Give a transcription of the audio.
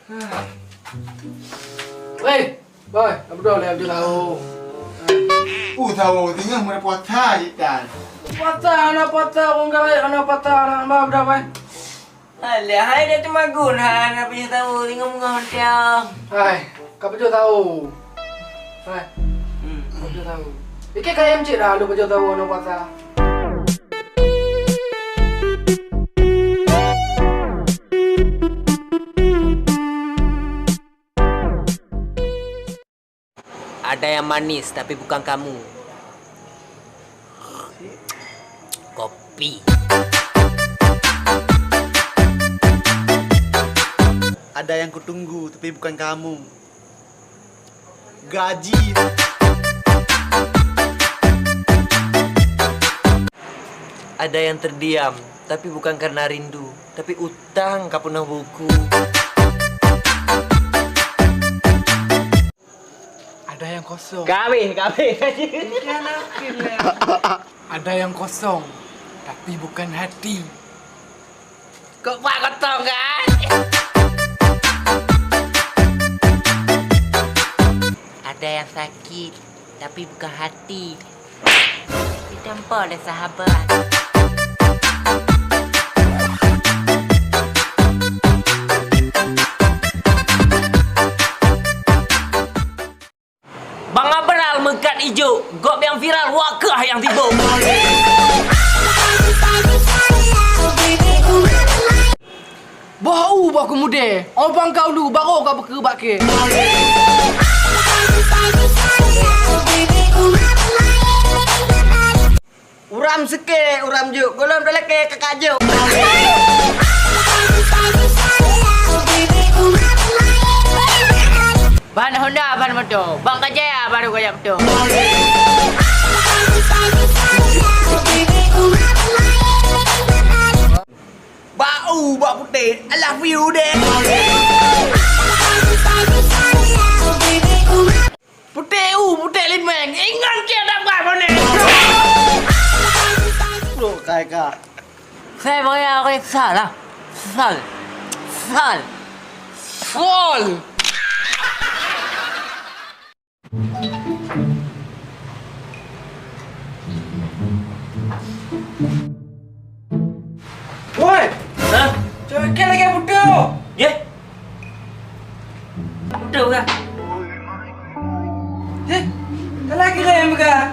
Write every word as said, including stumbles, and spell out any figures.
Weh, boy, apa dah leh abis tahu? Uh, tahu tinggal mana puasa je kan. Puasa, anak puasa, orang galak, anak puasa, anak mbak dah, boy. Alah, hai dah teumagun, hai, anak punya tahu, tinggal mengah macam. Hai, kau betul tahu. Hai. Hmm. Kau betul tahu. Ikai kayam cik dah, lu betul tahu, anak puasa. Ada yang manis, tapi bukan kamu. Kopi. Ada yang kutunggu, tapi bukan kamu. Gaji. Ada yang terdiam, tapi bukan karena rindu, tapi utang ka peunoh buku. Ada yang kosong. Kabeh, kabeh. Ada yang kosong, tapi bukan hati. Kok buat kosong kan? Ada yang sakit, tapi bukan hati. Ditampa oleh sahabat. Bang Abral meukat ijo, gob nyang viral, wak keuh nyang tibo. Boh u boh keumude, obang ka ulu, barô ka beukeue bak kée. Uram seukée, uram jok, gohlom talakée kakak jok. Ban Honda, ban moto, ban Kajaya, baru kajak moto. Bak u, bak putéh, I love you, deh. Putéh u, putéh limeng, ingat cit dak buat bonéh. Bro, kai ka. Saya bagi aku salah. Sal. Sal. Sol. Woi! Hah? Cok ikan lagi buta. Ye? Buta bukan? Eh, kalah kira yang bukan?